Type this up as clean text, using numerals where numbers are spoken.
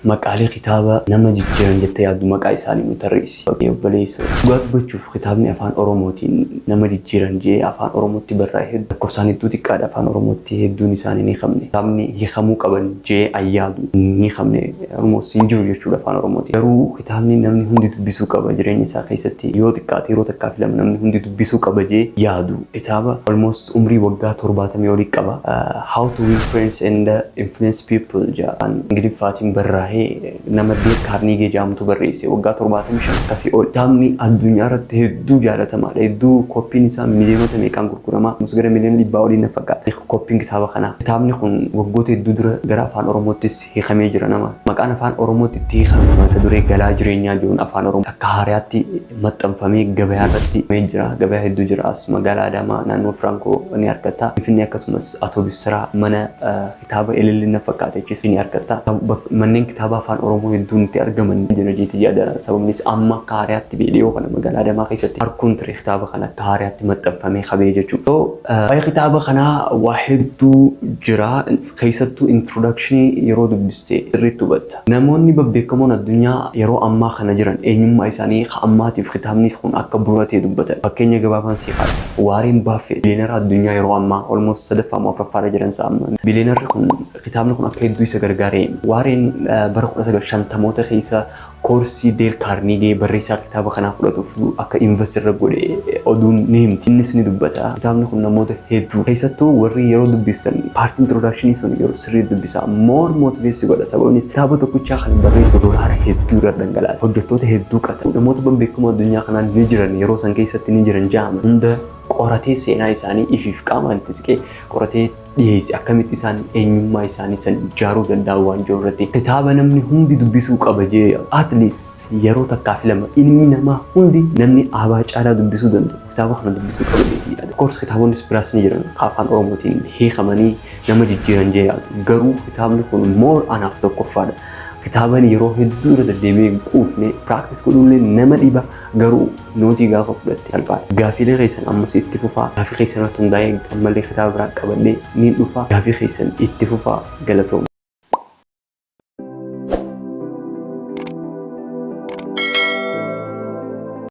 Maqaalee kitaaba nama jijjiiran jettee yaaddu maqaa isaanii nu tarreessi. Obboleessoo, dhugaa dubbachuuf kitaabni Afaan Oromootiin nama jijjiiran jee Afaan Oromootti barraa'e hedduu lakkoofsaan hedduu xiqqaadha. Afaan Oromootti hedduun isaanii ni qabne. Kitaabni hiikamuu qaban jee an yaadu ni qabne, almost hin jiru jechuudha Afaan Oromootiin. Garuu kitaabni namni hundi dubbisuu qaba, jireenya isaa keessatti yoo xiqqaate yeroo takkaa fi lama namni hundi dubbisuu qaba jee yaadu, kitaaba almost umrii waggaa 70 olii qaba. How to Win Friends and Influence People jedha. Afaan Ingiliffaatiin barraa'ee nama Dale Carnegie jedhamutu barreesse, waggaa 75 akkasii ol. Kitaabni addunyaa irratti hedduu jaalatamaadha. Hedduu koppiin isaa miliyoonota meeqaan gurgurama. Gara miliyoona 100 olii na fakkaata koppiin kitaaba kanaa. Kitaabni kun waggoota hedduu dura gara Afaan Oromoottis hiikamee jira nama. Maqaan Afaan Oromootti itti hiikame mata duree Galaa Jireenyaa jedhuun Afaan Oromoo akka haaraatti maxxanfamee gabayaa irratti jira. Gabayaa hedduu jira. As magaalaa Adaamaa naannoo Firankoo ni argata. Finfinnee akkasumas Atoobis mana kitaaba Ilillin na fakkaate achis ni argata. Manneen kitaaba Afaan Oromoo hedduun itti argaman jira jeetii yaada. Sababnis amma akka haaraatti dhiyoo kana magaalaa Adaamaa keessatti arguun ture kitaaba kana akka haaraatti maxxanfamee qabee jechuudha. Waa'ee kitaaba kanaa waa hedduu jira. Keessattuu introductionii yeroo dubbiste sirriitti hubatta. Namoonni babbeekamoon addunyaa yeroo ammaa kana jiran eenyummaa isaanii ammaatiif kitaabni kun akka bu'uura ta'e dubbatan. Fakkeenya gabaabaan sii kaasa. Warren Buffett, biliyeenara addunyaa yeroo ammaa almost sadaffaa moo afuraffaarra jiran isaa amma. Biliyeenarri kun kitaabni kun akka hedduu isa gargaaree. Warren bara 1950moota keessa koorsii Dale Carnegie, barreessaa kitaaba kanaa, fudhatuuf akka invest irra godhe oduun ni himti. Innis ni dubbata. Kitaabni kun namoota hedduu, keessattuu warri yeroo dubbistan partii introductionii sun yeroo sirrii dubbisaa more motivate godha. Sababnis kitaaba tokkichaa kan barreessu dolaara hedduu irra dhangalaasa. Hojjettoota hedduu qata. Namoota babbeekamoo addunyaa kanaan ni jiran, yeroo san keessatti ni jiran jaama. Hunda qoratee seenaa isaanii ifiif qaamaan itti siqee qoratee dhiyeesse, akkamitti isaan eenyummaa isaanii san ijaaruu danda'an waan jiru irratti kitaaba namni hundi dubbisuu qaba jee, at least yeroo takkaa fi lama ilmi namaa hundi, namni aabaa caalaa dubbisuu danda'u, kitaaba kana dubbisuu qaba jeetii yaada. Of course kitaabonnis biraas ni jiran afaan Oromootiin hiikamanii nama jijjiiran jee yaadu. Garuu kitaabni kun more anaaf tokkoffaadha. Kitaaban yeroo hedduu irra deddeebi'ee hin quufne, practice godhuullee nama dhiba, garuu nootii gaafa fudhatte salphaadha. Gaafiilee keessan ammas itti fufaa. Gaafii keessan irratti hundaa'ee ammallee kitaaba biraa qabadhee ni dhufa. Gaafii keessan itti fufaa, galatooma.